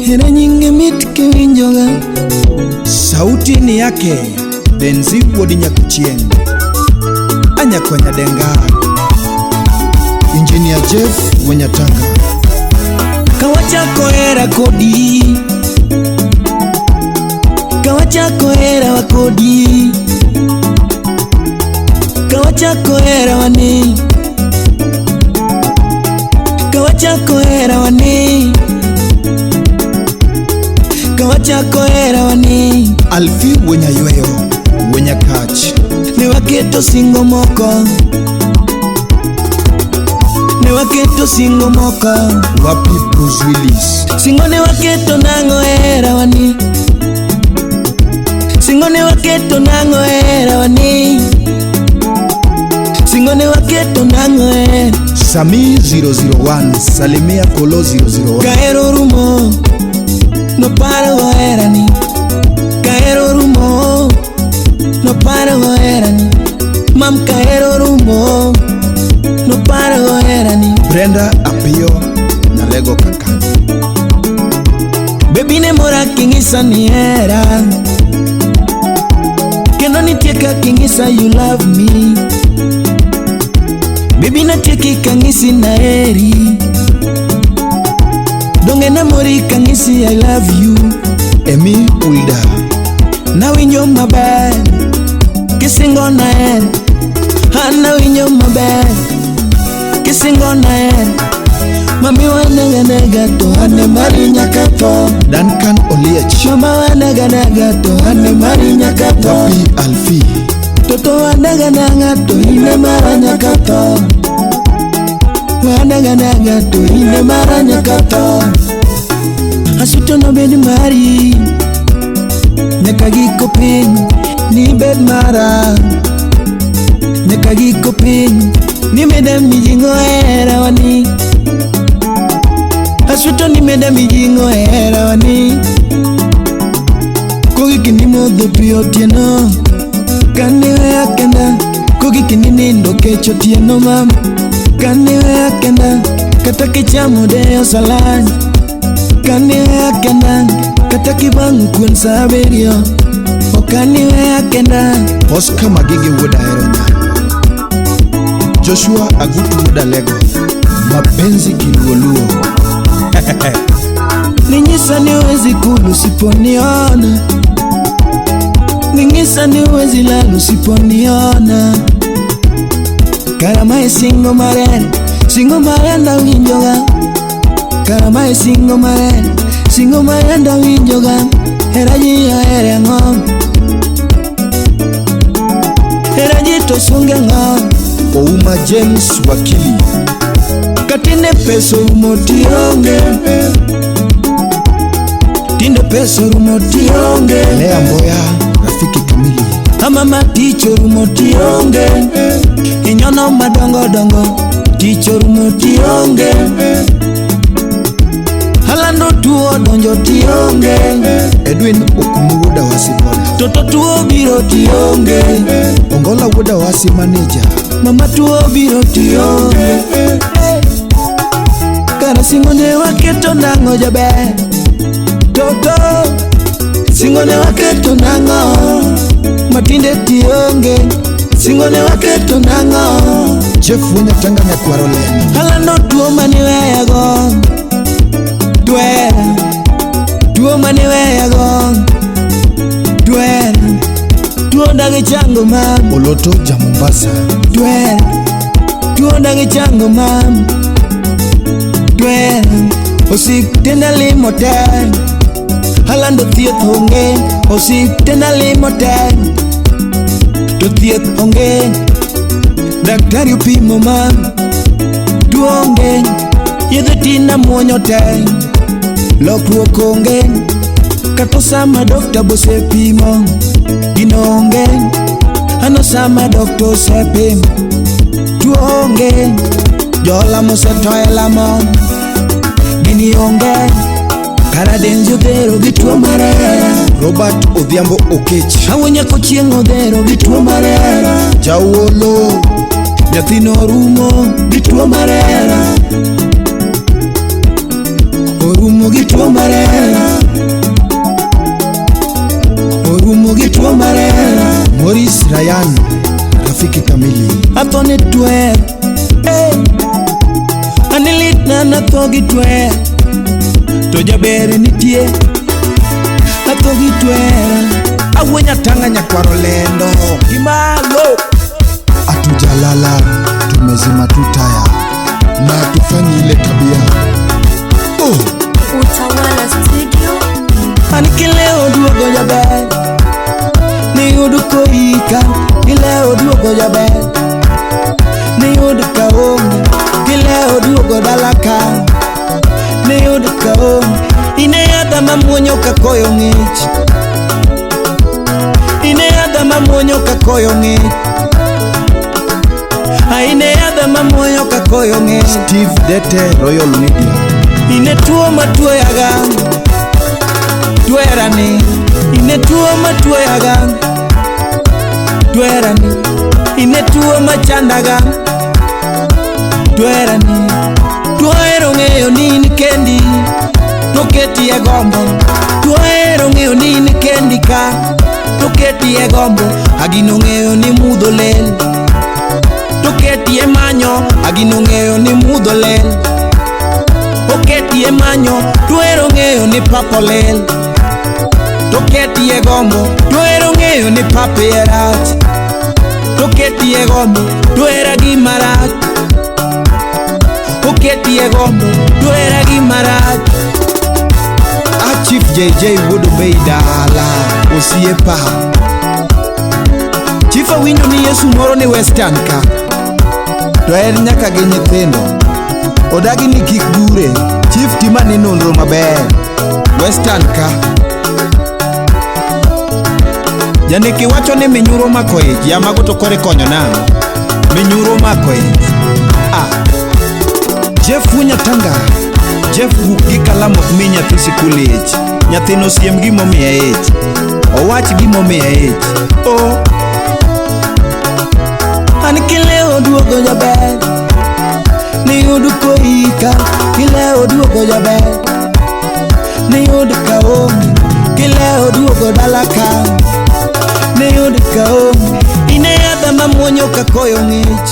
Hera nyinge mit kiwinjoga. Sauti ni yake Denzi wuod Nyakuchieng', Anyakonya Denga, Engineer Jeff Wenyatanga. Kawachako hera kodi, kawachako hera wa kodi, kawachako hera wani, kawachako hera wani, kawachako hera wani. Alfi Wenyayweyo, Wenyakach. Ne waketo singo moko, ne waketo singo moko. Wapi Bruce Willis. Singo ne waketo nang'o hera wani, singo ne waketo nang'o hera wani, singo ne waketo nang'o hera. Sami 001, Salimia Kolo 001. Kahero rumo, noparo go herani. Kahero rumo, noparo go herani. Mam kahero rumo, noparo go herani. Brenda Apio, Nalego Kakani. Baby ne mora king'isa ni hera, kendo nitie kaka ing'isa you love me. Baby natieki kang'isi naheri, donge namori kang'isi I love you. Emi Ulda. Nawinjo maber kisingo na hera, an nawinjo maber kisingo na hera. Mami wanaga to ane mari nyaka tho. Duncan Oliech. Mama wanaga to ane mari nyaka tho. Wapi Alfi. Toto wanaga to ine mara nyaka tho. Wanaga to ine mara nyaka tho. Asuto nobed mari nyaka giko piny, ni bed mara nyaka giko piny, ni meda mijing'o hera wani. Asuto ni meda mijing'o hera wani. Kogik ni modho pi otieno, kaniweya kenda. Kogik ni nindo kech otieno mam, kaniweya kenda. Kata kichamo deyo salad, kaniweya kenda. Kata kibang'o kuon sa abiriyo, ok aniweya kenda. Oscar Magige wuod Ahero Nyalo. Joshua Agutu wuod Alego. Mapenzi kiluoluo. Ninyisa ni huwezi kula usiponiona, ning'isa ni huwezi lala usiponiona. Kara mae singo marer, singo marer ndawinjoga. Kara mae singo marer, singo marer ndawinjoga. Hera ji ohere ang'o? Hera ji to sunge ang'o? Ouma James Wakili. Katinde pesa orumo tionge, tinde pesa orumo tionge. Lea Mboya, rafiki kamili. Amama tich orumo tionge, inyono madongo dongo tich orumo tionge. Alando tuo donjo tionge, Edwin Okumu wuod Awasi Boda. Toto tuo biro tionge. Ongola wuod Awasi manager. Mama tuo biro tionge. Kara singo ne waketo nang'o jaber, Toto singo ne waketo nang'o, matinde tionge. Singo ne waketo nang'o. Jeff Wenyatanga nyakwaro Lemo. Alando tuo maniweyago twera, tuo maniweyago twera, tuo dagi chango mam. Oloto ja Mombasa. Twera, tuo dagi chango mam. Twera, osiptenda limo te, alando thieth onge. Osiptenda limo te, to thieth onge. Daktari opimo mam, tuo onge. Yedhe tinda muonyo te, lokruok onge. Kata sama dokta bosepimo, gino onge. Ano sama dokta osepimo, tuo onge. Jolamo osetho e lamo, gini onge. Kara Denzi odhero gi tuo mar hera. Robert Odhiambo Okech. Awo nyako chieng' odhero gi tuo mar hera. Jawolo. Nyathino orumo gi tuo mar hera. Orumo Orumo gi tuo mar hera. Orumo gi tuo mar hera. Maurice Ryan, rafiki kamili. Atho ni twer. Hey. Anilit na natho gi twer. To jaber nitie. Atho gi twer. Awuo nyatanga nyakwaro lendo. Gimalo. Hatujalala, tumezima tu taya na hatufanyi ile tabia. Oh, Utawala Studio. An kileo duogo jaber. Niyud koika. Kileo duogo jaber. Niyud kaonge. Kileo duogo dala ka. Niyud kaonge. Ine yadha mamuonyo ka koyo ng'ich. Ine yadha mamuonyo ka koyo ng'ich. Aine yadha mamuonyo ka koyo ng'ich. Steve Dete, Royal Media. Ine tuo matuoyaga. Twerani. Ine tuo matuoyaga. Twerani. Ine tuo machandaga. Twerani. Tuahero ng'eyo ni in kendi. Toketi e gombo. Tuahero ng'eyo ni in kendi ka. Toketi e gombo. Agino ng'eyo ni mudho lel. Toketi e manyo. Agino ng'eyo ni mudho lel. Oketi e manyo. Tuahero ng'eyo ni papo lel. Toketi e gombo. Tuahero ng'eyo ni papo e rach. Toketi e gombo. Tuhera gima rach. Oketi e gombo. Tuhera gima rach. A Chief JJ Wuod Obei dala osiepa. Chief awinjo ni Yesu moro ni Western ka. To en nyaka gi nyithindo. Odagi ni kik gure. Chief timane nonro maber. Western ka. Janeki wacho ni minyuro omako ich. Ya mago to kore konyo nang'o? Minyuro omako ich. Ah. Jeff Wunyatanga. Jeff buk gi kalam ok mi nyathi sikul ich. Nyathino siem gimomiye ich. Owach gimomiye ich. Oh. An kileo duogo jaber. Niyud koika. Kileo duogo jaber. Niyud kaonge. Kileo duogo dala ka. Niyud kaonge. Ine yadha mamuonyo ka koyo ng'ich.